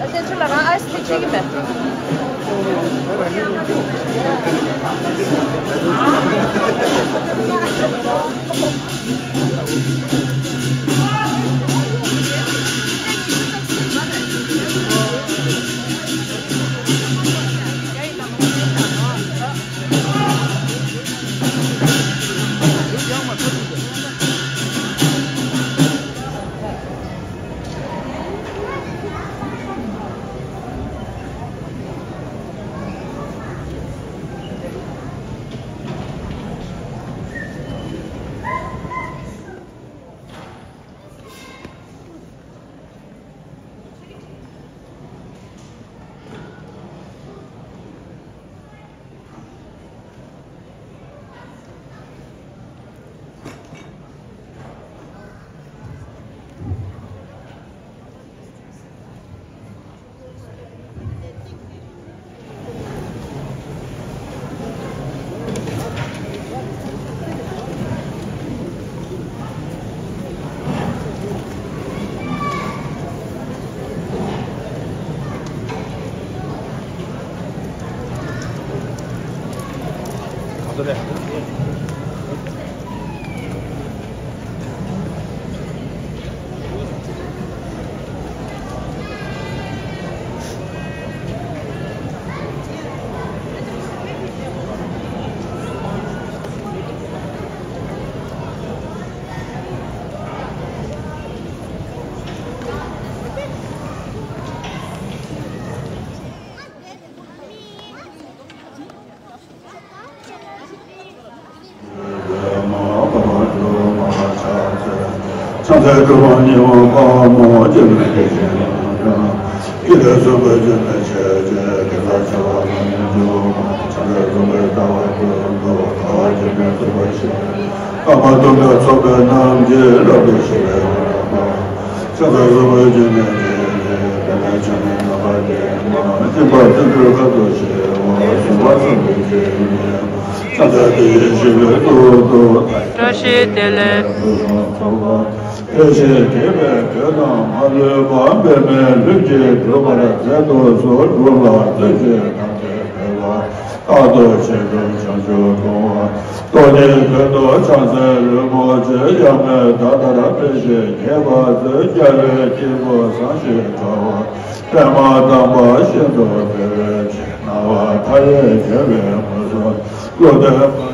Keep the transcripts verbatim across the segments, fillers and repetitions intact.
ཨ་ཅེ་ཁྱོད་ལ་རང་ཨའི་སི་ཊི་ཁྱེར་གྱི་མེད། བཀྲ་ཤིས་བདེ་ལེགས། ཕལ་ཆེར་དགེ་བའི་འདོད་དང་མ་ལུས་པ། འབད་མེད་ལྷུན་གྱིས་གྲུབ་པར་མཛད་དུ་གསོལ། གུར་ལ་བརྩོན་ཅིང་དམ་པའི་འབད་པ། རྟག་ཏུ་བྱེད་པའི་བྱང་ཆུབ་ཏུ། སྟོང་ཉིད་ཀུན་ཏུ་ཕྱག་འཚལ་རོལ་མོ་ཆེ། ཡབ་མེས་ད་ལྟར་བཀྲ་ཤིས་རྒྱས་པར་མཛོད། རྒྱལ་བའི་སྐྱེས་བུ་བཟང་ཞིང་དགའ་བ། པདྨ་དམ་པ་ཤིན་ཏུ་བདེ་བའི་ཕྱིར། སྣང་བ་མཐའ་ཡས་རྒྱལ་བའི་དངོས་སུ། བློ་ལྡན་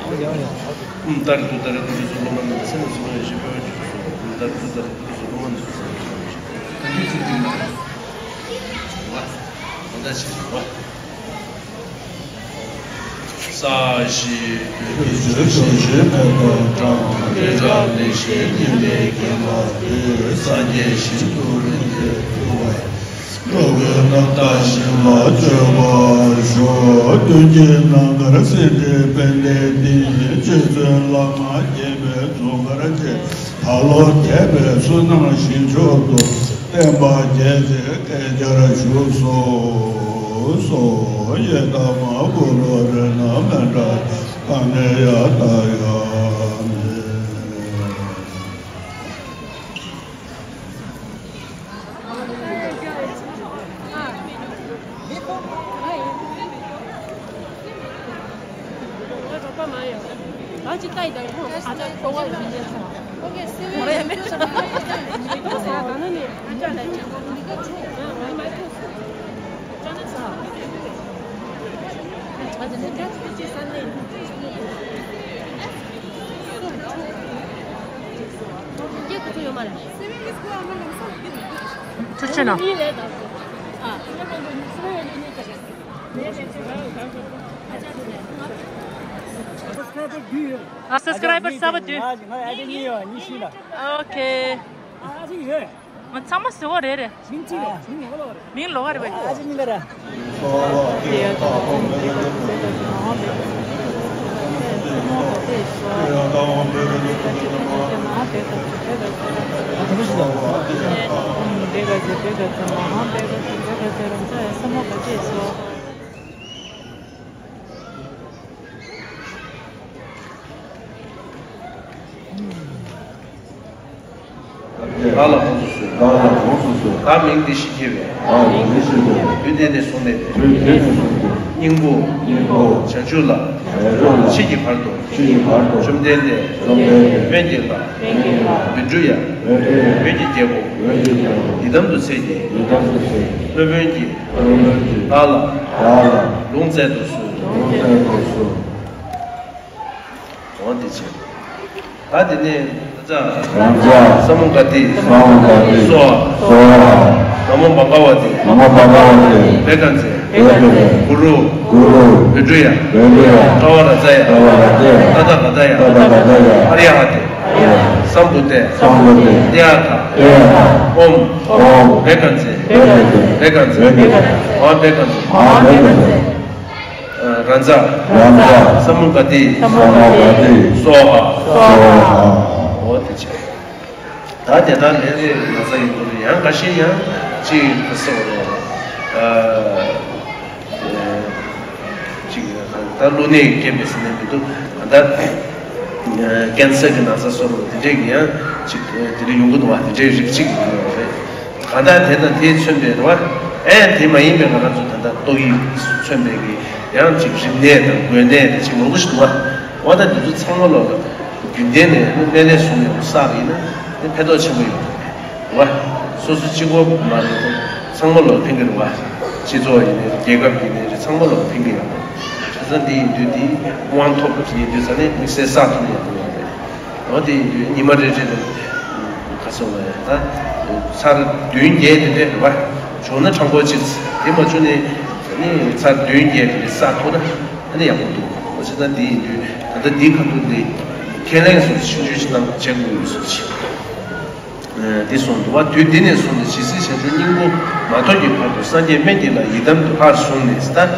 ཨུམ་ཏར་ཏུ་ཏར་ཏུ་རི་སུ་ལོ་མ་ནི་སེ་ནི་སུ་ཡོད་ཞི་བོ་ཡོད་ཅུ་སུ་ཨུམ་ཏར་ཏུ་ཏར་ཏུ་རི་སུ་ལོ་མ་ནི་སུ་སེ་ནི་སུ་ཡོད་ཞི་ཏུ་ཏི་ཏི་མ་རེད། ད་ད་ཞིག་རེད་བ། ས་གཞི་བོད་ཀྱི་ཆོས་གཞི་མེད་པར་བགྲངས། དེ་ལ་ལེགས་བཤད་ཉི་མའི་རྒྱན་མ་ལུས། སངས་རྒྱས་ཞིང་དུ་རིགས་པས་ཕུལ་བ་ཡི། འགྲོ་ཀུན་རྣམ་དག་ཞིང་ལ་སྤྱོད་པར་ཤོག། མདུན་གྱི་ནམ་མཁར་སེང་འབྲས་དཔལ་ལྡན་འདིས། སྤྱོད་ཚུལ་བླ་མ་དགྱེས་པའི་གདུང་དཀར་ཅན། ད་ལོ་འདས་པའི་བསོད་ནམས་ཞིང་མཆོག་ཏུ། བསྟན་པ་རྒྱས་ཏེ་བསྐལ་བརྒྱར་བཞུགས་སུ་གསོལ། ཡི་དམ་གུ་རུ་རཏྣ་མནྟྲ་ཀ་མེ་ཡ་ཏ་ཡ་མེ། ཐུགས་རྗེ་གནང་། ཨ་སབ་སི་ཀ་རའི་བར་གསར་པ་བདུན། ཨོ་ཁེ། ང་ཚང་མ་ཟེར་བ་རེད་རེད། མིང་ལོགས་རེད་པས། བདག་ལ་དགོངས་སུ་གསོལ། བདག་ལ་དགོངས་སུ་གསོལ། བདག་མིང་འདི་ཞེས་བགྱི་བའི། བདག་མིང་འདི་ཞེས་བགྱི་བའི། དུས་འདི་ནས་བཟུང་སྟེ། དུས་འདི་ནས་བཟུང་སྟེ། སྙིང་པོ། སྙིང་པོ། བྱང་ཆུབ་ལ། བྱང་ཆུབ་ལ། མཆིས་ཀྱི་བར་དུ། མཆིས་ཀྱི་བར་དུ། བཅོམ་ལྡན་འདས། བཅོམ་ལྡན་འདས། སྨན་གྱི་བླ། སྨན་གྱི་བླ། བཻ་ཌཱུརྱ། བཻ་ཌཱུརྱ། བོད་ཀྱི་རྒྱལ་པོ། བོད་ཀྱི་རྒྱལ་པོ། ཡི་དམ་དུ་འཚལ་གྱི། ཡི་དམ་དུ་འཚལ་གྱི། སློབ་དཔོན་གྱིས། སློབ་དཔོན་གྱིས། བདག་ལ། བདག་ལ། ལུང་སྩལ་དུ་གསོལ། ལུང་སྩལ་དུ་གསོལ། འོ་དེ་བྱས། ད་དེ་ནས་རང་ཅག་རང་ཅག་ས་མུ་ག་ཏི། ས་མུ་ག་ཏི། སྭཱ་ཧཱ། སྭཱ་ཧཱ། ན་མོ་བྷ་ག་བ་ཏི། ན་མོ་བྷ་ག་བ་ཏི། བཻ་ཌཱན་ཛེ། བཻ་ཌཱན་ཛེ། གུ་རུ། གུ་རུ། བཻ་ཌཱུརྱ། བཻ་ཌཱུརྱ། ཀ་ཝ་ར་ཙ་ཡ། ཀ་ཝ་ར་ཙ་ཡ། ཏ་ཐཱ་ག་ཏཱ་ཡ། ཏ་ཐཱ་ག་ཏཱ་ཡ། ཨ་རྱ་ཧ་ཏེ། ཨ་རྱ་ཧ་ཏེ། སཾ་བུ་ཏེ། སཾ་བུ་ཏེ། ཏདྱ་ཐཱ། ཏདྱ་ཐཱ། ཨོཾ། ཨོཾ། བཻ་ཌཱན་ཛེ། བཻ་ཌཱན་ཛེ། བཻ་ཌཱན་ཛེ། བཻ་ཌཱན་ཛེ། མ་ཧཱ་བཻ་ཌཱན་ཛེ། མ་ཧཱ་བཻ་ཌཱན་ཛེ། རང་ཅག་རང་ཅག་ས་མུ་ག་ཏི། ས་མུ་ག་ཏི། སྭཱ་ཧཱ། སྭཱ་ཧཱ། འོ་དེ་བྱས། ད་དེ་ལྟར་ལས་རེས་ན་ཚ་ཡིན་དུས་ཡང་འགའ་ཞིག་ཡང་ཅིག་གསོ་རོགས། ཅིག་ད་ཀླུ་ནད་སྐྱེས་པའི་ཟེར་ནས་མི་འདུག་ད་ཀན་སར་གྱི་ན་ཚ་གསོ་རོགས་དེ་འདྲས་ཀྱི་ཡང་ཅིག་དེ་འདྲས་ཡོང་གི་འདུག་བ། དེ་འདྲས་རིགས་གཅིག་ཡོང་གི་རེད། གང་ལྟར་དེ་དང་དེས་མཚོན་པའི་རེད་བ། ཨེ་དེ་མ་ཡིན་པའི་ང་རང་ཚོ་ད་ལྟ་ཏོག་དབྱིབས་མཚོན་པའི་གི་ཡང་ཅིག་རིམས་ནད་དང་འགོས་ནད་དང་ཅིག་མང་པོ་ཞིག་འདུག་བ། འོ་ད་འདི་ཚོ་ཚང་མ་ལོག་རྒྱུན་ལྡན་ནས་སྨན་ལས་བཟུང་ནས་བསགས་པ་ཡིན་ན་དེ་ཕན་ཐོགས་ཆེན་པོ་ཡོད་རེད་བ། སོ་སོ་གཅིག་པོ་མ་རེད་དེ་ཚང་མ་ལོག་ཕན་གི་རེད་བ། སྤྱི་ཚོགས་ཡིན་ནའི་རེད། རྒྱལ་ཁབ་ཡིན་ནའི་རེད། ཚང་མ་ལོག་ཕན་གི་ཡོད་རེད། བྱས་ཙང་འདི་ཡིན་དུས་འདི་དབང་ཐོབ་ཡིན་དུས་ཙང་ནས་དམིགས་བསལ་བསགས་ཐུབ་ཡག་པོ་ཡོད་རེད། འོ་དེ་ཡིན་དུས་ཉི་མ་རེ་རེ་ལ་ག་ཚོད་བ་ཡ་ད་ཚར་བདུན་བརྒྱད་དེ་འདྲས་རེད་བ། བྱུང་ན་གྲངས་འབོར་གཅིག་དེ་མ་བྱུང་ནས་ནི་ཚར་བདུན་བརྒྱད་དེ་འདྲས་བསགས་ཐུབ་ན་ཨ་ནི་ཡག་པོ་འདུག་འོ་བྱས་ཙང་འདི་ཡིན་དུས་ད་ལྟ་འདིའི་ཁ་ཐུག་འདི་ཁས་ལེན་སོགས་ཆུང་ཆུང་ཞིག་གནང་བྱེད་དགོས་ཡོད་སོགས་ཤིག་འདི་གསུངས་འདུག་བ། དུས་འདི་ནས་བཟུང་སྟེ་ཇི་སྲིད་བྱང་ཆུབ་སྙིང་པོ་མ་ཐོབ་ཀྱི་བར་དུ་སངས་རྒྱས་སྨན་གྱི་ལྷ་ཡི་དམ་དུ་ལྷར་བཟུང་ནས་ད་རེད་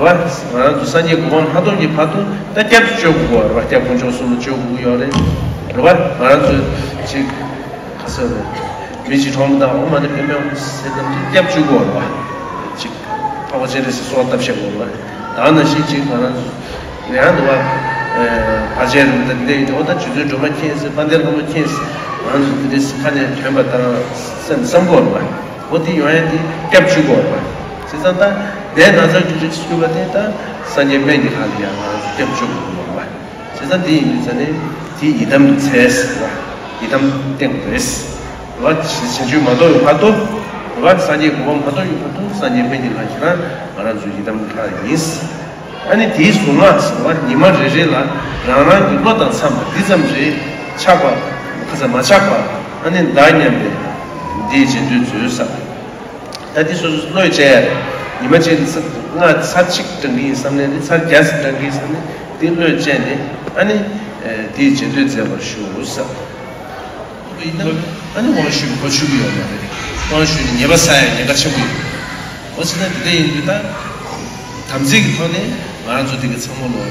བ། ང་རང་ཚོ་སངས་རྒྱས་གོ་འཕང་མ་ཐོབ་ཀྱི་བར་དུ་ད་སྐྱབས་བཅོལ་དགོས་རེད་བ། སྐྱབས་དཀོན་མཆོག་གསུམ་ལ་བཅོལ་དགོས་ཡོད་རེད། རེད་བ། ང་རང་ཚོ་ཅིག་ག་ས་རེད། མི་གཅིག་གྲོངས་པ་དང་ཨོཾ་མ་ཎི་པདྨེ་ཧཱུྃ་ཟེར་ཙམ་གྱིས་སྐྱབས་བཅོལ་དགོས་རེད་བ། ཅིག་འཕགས་པ་སྤྱན་རས་གཟིགས་གསོལ་བ་བཏབ་བཞག་དགོས་རེད་བ། ད་ནང་བཞིན་ཅིག་ང་རང་ཚོ་ཡང་འདུག་བ། བར་ཆད་རིམ་པ་དེ་འདྲ་ཡིན་དུས་ཨོ་ད་རྗེ་བཙུན་སྒྲོལ་མ་མཁྱེན་ཟེར། དཔལ་ལྡན་ལྷ་མོ་མཁྱེན་ཟེར། ང་ཚོ་དེ་འདྲའི་ཁ་ནས་ཐོན་པ་དང་སེམས་བསམ་དགོས་རེད་བ། ཨོ་དེ་ཡོང་ཡ་དེ་སྐྱབས་བཅོལ་དགོས་རེད་བ། བྱས་ཙང་ད་དེ་ན་ཚ་གི་རིགས་སུ་གྱུར་པ་དེ་ད་སངས་རྒྱས་སྨན་གྱི་ལྷ་ལ་ཡང་ང་ཚོ་སྐྱབས་བཅོལ་དགོས་རེད་བ། བྱས་ཙང་དེ་ཡིན་དུས་ཙ་ནས་དེ་ཡི་དམ་དུ་འཚལ་ཟེར་བ། ཡི་དམ་བསྟེན་དགོས་རེད། རེད་བ། བྱང་ཆུབ་མ་ཐོབ་པའི་བར་དུ་རེད་བ། སངས་རྒྱས་གོ་འཕང་མ་ཐོབ་པའི་བར་དུ་སངས་རྒྱས་སྨན་གྱི་ལྷ་ཁྱེད་རང་ང་རང་ཚོའི་ཡི་དམ་ལྷ་ཡིན། ཨ་ནི་དེའི་གཟུངས་སྔགས་ཟེར་བ་ཉི་མ་རེ་རེ་ལ་རང་རང་གི་བློ་དང་འཚམས་པ་འདི་ཙམ་རེ་ཆག་པ་ཁ་ཚ་མ་ཆག་པ་ཨ་ནི་བདག་མཉམ་པས་འདིའི་རྗེས་ཟློས་མཛོད་ཟེར། ད་འདི་སོ་སོ་བློས་བཅད་ཡ་རེད། ཉི་མ་གཅིག་ལ་སྔགས་ཚར་གཅིག་བགྲང་གི་ཡིན་བསམ་ནས་ནི་ཚར་བརྒྱ་ཙམ་བགྲང་གི་ཡིན་བསམ་ནས་འདི་བློས་བཅད་ནས་ཨ་ནི་འདིའི་རྗེས་ཟློས་མཛད་པར་ཞུ་ཟེར། ཡིན་ན་ཨ་ནི་དབང་ཞུས་པ་ཁོ་ཞུ་གི་ཡོད་མ་རེད། དབང་ཞུས་ནས་ཉེས་པ་བསགས་ཡ་ཉེན་ཁ་ཆེན་པོ་ཡོད། འོ་ཟེར་ན་འདི་འདྲ་ཡིན་དུས་ད་དམ་ཚིག་གི་ཐོག་ནས་ང་རང་ཚོ་འདི་གི་ཚང་མ་ལོ་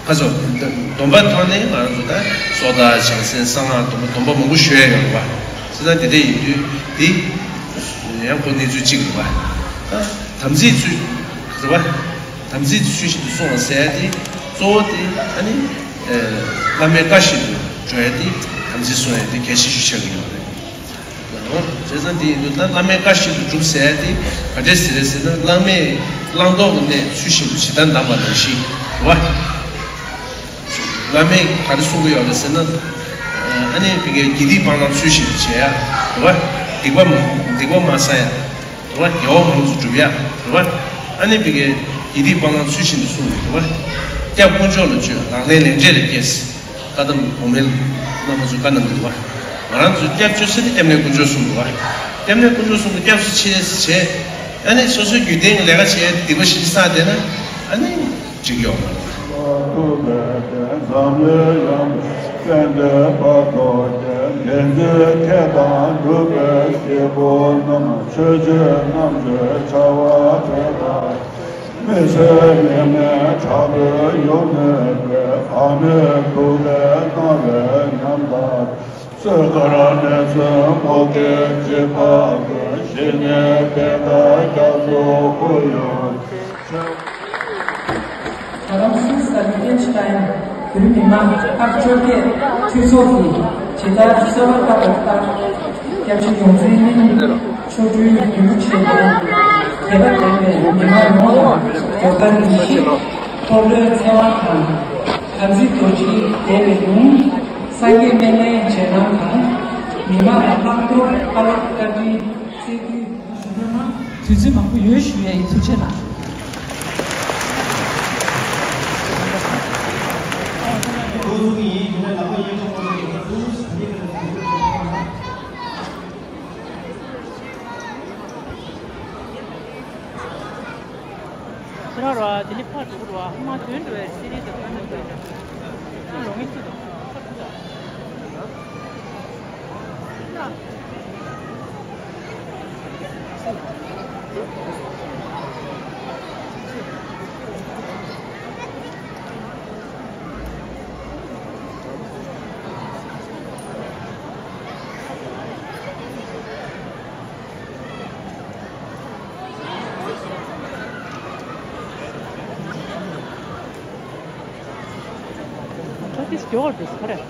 ཁ་ཚོ་སྡོམ་པ་ཐོག་ནས་ང་རང་ཚོ་ད་སོ་ཐར་བྱང་སེམས་གསང་སྔགས་སྡོམ་པ་སྡོམ་པ་མང་པོ་ཞུ་ཡ་ཡོད་རེད་བ། བྱས་ཙང་འདི་འདྲ་ཡིན་དུས་འདི་ཡང་ཁོ་གནས་ཚུལ་གཅིག་རེད་བ། ད་དམ་ཚིག་ཚུལ་རེད་བ། དམ་ཚིག་ཚུལ་བཞིན་དུ་སྲུང་བ་ཟེར་ཡ་དེ་གཙོ་བོ་དེ་ཨ་ནི་བླ་མའི་བཀའ་བཞིན་དུ་འགྲོ་ཡ་དེ་དམ་ཚིག་སྲུང་ཡ་དེ་གལ་ཆེ་ཤོས་ཆགས་ཀྱི་ཡོད་རེད། བྱས་ཙང་དེ་ཡིན་དུས་ད་བླ་མའི་བཀའ་བཞིན་དུ་སྒྲུབ་ཟེར་ཡ་དེ་ག་འདྲས་ཟེར་རེད་ཟེར་ན། བླ་མས་བླང་དོར་གྱི་གནས་ཚུལ་བཞིན་དུ་ཇི་ལྟར་གདམས་པ་ནང་བཞིན་རེད་བ། བླ་མས་ག་རེ་གསུང་གི་ཡོད་རེད་ཟེར་ན། ཨ་ནི་བི་གའི་དགེ་སྡིག་སྤང་བླང་ཚུལ་བཞིན་དུ་བྱེད་ཡ་རེད་བ། སྡིག་པ་མ་སྡིག་པ་མ་བསགས་ཡ་རེད་བ། དགེ་བ་མང་དུ་སྒྲུབ་ཡ་རེད་བ། ཨ་ནི་བི་གའི་དགེ་སྡིག་སྤང་བླང་ཚུལ་བཞིན་དུ་སྲུང་བ་རེད་བ། སྐྱབས་དཀོན་མཆོག་ལ་བཅོལ། ལག་ལེན་ལས་འབྲས་ལ་སྐྱེས། བཀའ་གདམས་གོང་མའི་བླ་མ་ཚོས་བཀའ་གནང་གི་འདུག་བ། ང་རང་ཚོས་སྐྱབས་བཅོལ་ས་དེ་སྐྱབས་གནས་དཀོན་མཆོག་གསུམ་འདུག་བ། སྐྱབས་གནས་དཀོན་མཆོག་གསུམ་དུ་སྐྱབས་སུ་མཆི་བྱས། ཨ་ནི་སོ་སོའི་རྒྱུད་ལྡན་གྱི་ལས་ཀ་བྱས་སྡིག་པ་ཞིག་བསགས་བསྡད་ན་ཨ་ནི་འགྲིག་ཡོད་མ་རེད། ཐུབ་པའི་དེ་འཛམ་གླིང་ཡོངས་ཀྱི་སྐད་འདོན་པ་ཐོག་གི་འགན་འཛིན་ཁྱེད་དང་འབྲུག་པའི་སྐྱེས་བུ་རྣམས་ཆོས་སྤྱོད་རྣམ་གྲོལ་བྱ་བ་དེ་དག་མི་ཚེ་ཡུན་ནས་དྲག་པོའི་ཡུན་ནས་པའི་ཨ་མའི་ཐུགས་ལས་གནང་བའི་ཉམས་དང་། གསོལ་དཀར་ནས་ཚོན་མོ་གི་བྱེད་པ་ཀུན་ཞི་གནས་པད་ཟླ་རྒྱ་མཚོ་སྐུ་ཡོངས། ད་རུང་སུད་སི་དང་ལིག་ཏེན་ཤི་ཏཱིན་བོད་མི་མང་སྐབས་བཅོ་བརྒྱད་འཐུས་ཚོགས་ཀྱིས་ཇི་ལྟར་གསོལ་བ་བཏབ་པ་ལྟར་སྐྱབས་རྗེ་ཡོངས་འཛིན་གླིང་ཆོ་འཕྲུལ་རྒྱུན་བཞིན་དུ་དད་པ་ལྡན་པའི་མི་མང་ཡོངས་ལ་ཇོ་ཁར་ཡེ་ཤེས་འཁོར་ལོའི་ཚེ་དབང་དང་། དམ་ཚིག་རྡོ་རྗེའི་བཟླས་པའི་ལུང་། སངས་རྒྱས་སྨན་བླའི་རྗེས་གནང་དང་། མི་མང་ལ་ལྷག་རྡོར་ཨ་ལོ་བཀའ་དྲིན་སྩལ་དུས། དུས་ཚོད་མང་པོ་ཡོད་ཞུ་ཡས་ཡིན། ཐུགས་རྗེ་གནང་། ཁྱེད་རང་ར་དེ་ནི་ཕར་འགྲོ་ར་ཧ་མ་དོན་འགྲོ་བའི་སི་རི་དང་ཁ་ན་འགྲོ་ཡ་ལོང་ངེ་ཚུ་དང་། What is your this? Correct.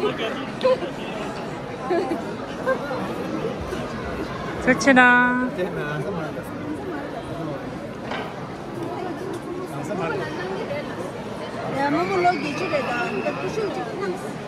ཐུགས་རྗེ་གནང་། ཡ་རྨོ་མོ་ལོ་བརྒྱད་ཅུ་རེད་ད། ད་ཀུ་ཤུ་གཅིག་གནང་།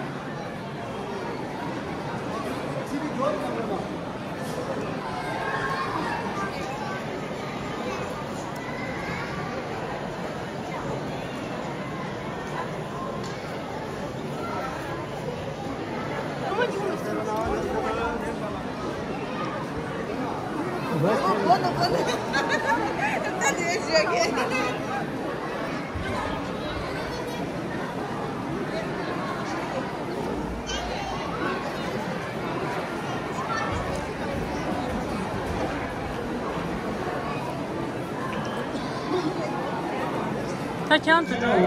ད་ཁྱང་དུ་འགྲོ།